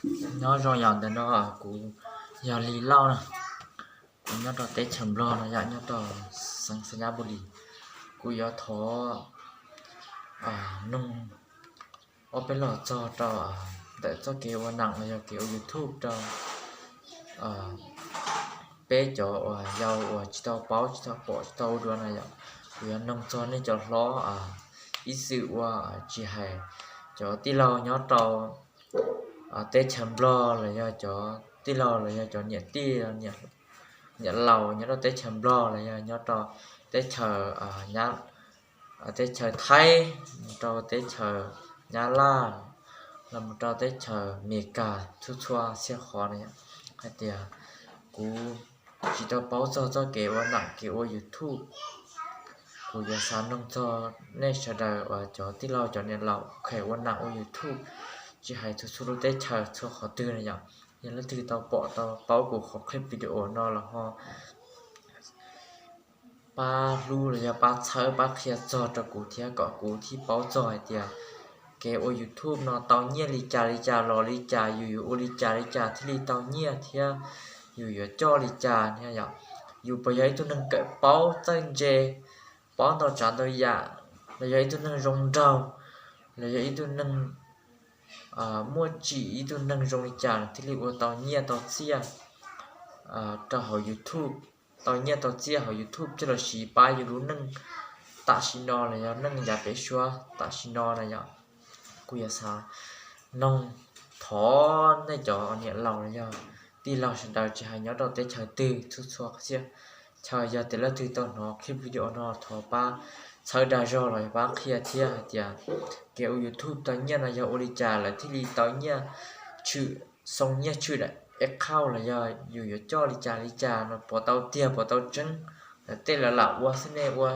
Nyob zoo yom, ntawm no kuv yog Lis Lauj na, kuv nyob rau teb chaws Nplog no yom, nyob rau xeev Xais Nyab Npus Lis. Kuv yuav thov noog ob peb los txog rau ntawm txoj kev ua nam los yog kev ua YouTube rau peb cov uas yau uas tsis tau paub, tsis tau pom, tsis tau ua dua na yom. Kuv yuav noog txog nej cov hlob ib txwm ua, tsis hais cov tij laug nyob rau teb chaws Nplog los yog cov tij laug los yog cov niam tij, niam laus nyob rau teb chaws Nplog los yog nyob rau teb chaws, teb chaws Thaib, mus rau teb chaws Nyab Laj, los mus rau teb chaws Amelikas, txhua txhua txhia qhov na yom, hais tias kuv tsis tau paub txog txoj kev ua nam kev ua YouTube. Kuv yuav xav noog txog nej sawv daws uas cov tij laug cov niam laus kheev ua nam ua YouTube, tsis hais txhua txhua lub teb chaws txhua qhov twg na yom. Yog leej twg tau pom tau paub kuv qhov clip video no los ho pab hlub los yog pab txhawb pab qhia txog rau kuv thiab kom kuv thiaj paub txog hais tias kev ua YouTube no tau nyiaj li cas li cas los li cas, yus yuav ua li cas li cas thiaj li tau nyiaj thiab yus yuav coj li cas na yom. Yus puas yog ib tug neeg kawm paub txawj ntse, paub ntau tsav ntau yam, los yog ib tug neeg zoo nraug, los yog ib tug neeg muaj tsim, ib tug neeg zoo li cas thiaj li ua tau nyiaj tau txiaj rau hauv YouTube, tau nyiaj tau txiaj hauv YouTube coj los siv pab yus lub neej tam sim no los yog neej yav pem suab tam sim no na yom. Kuv yuav xav noog thov nej cov niam laus los yog tij laug sawv daws tsis hais nyob rau teb chaws twg, txhua txhua txhia chaw, yog tias leej twg tau hnov clip video no thov pab txhawb dag zog los yog pab qhia thiab hais tias kev ua YouTube tau nyiaj no yog ua li cas lawv thiaj li tau nyiaj tshwm, xoo nyiaj tshwm daim account los yog yus yuav coj li cas li cas no puas tau tiag puas tau tseeb. Lawv tej lawv lam ua xwb nej ua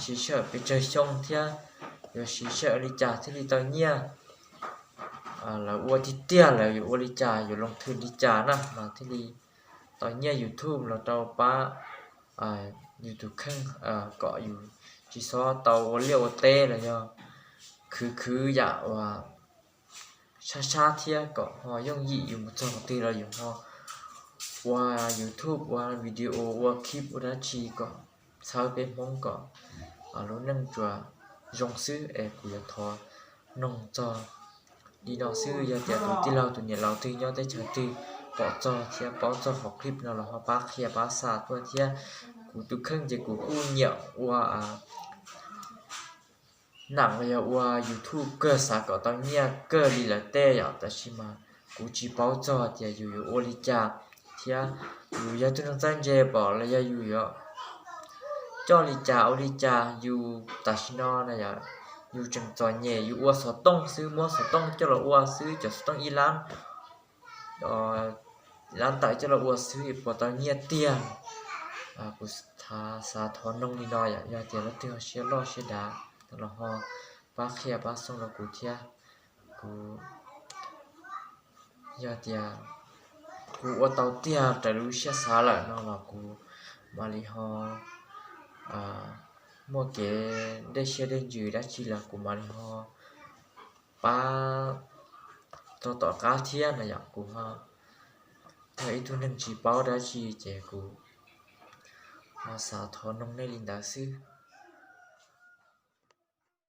siv sij hawm pes tsawg xyoo thiab yuav siv sij hawm li cas thiaj li tau nyiaj. Lawv ua tiag tiag lawv yuav ua li cas, yuav loo thwm li cas na mas thiaj li tau nyiaj YouTube los rau pab yus tus kheej kom yus tsis txhob tau ua liaj ua teb los yog khwv khwv yam uas sab sab thiab kom ho yooj yim yus mus txog qhov twg los yus ho ua YouTube ua video ua clip ua dab tsi kom txhawb peb Hmoob kom lub neej tsuas zoo xwb es kuv yuav thov noog txog li no xwb. Yog tias tus tij laug tus niam laus twg nyob teb chaws twg pom txog thiab paub txog qhov clip no los ho pab qhia pab xa tuaj thiab. Kuv tus kheej ces kuv kuj nyiam ua nam los yog ua YouTube kawg, xav kom tau nyiaj kawg li lawv tej yom, tab sis mas kuv tsis paub txog tias yus yuav ua li cas thiab yus yog tus neeg txawj ntse pom los yog yus yuav coj li cas ua li cas. Yus tam sim no na yom, yus tseem txom nyem, yus ua xov tooj xwb, muab xov tooj coj los ua xwb, cov xov tooj ib lab, lab tawm coj los ua xwb puas tau nyiaj tiag. Kuv xav thov noog li no yom, yog tias leej twg ho siab loj siab dav los ho pab qhia pab xoo rau kuv thiab. Kuv, yog tias kuv ua tau tiag raws lub siab xav lawm no los kuv mam li ho muaj kev dej siab dej ntsws dab tsi los kuv mam li ho pab rau tom qab thiab na yom. Kuv yog ib tug neeg tsis paub dab tsi ces kuv ho xav thov noog nej li ntawd xwb.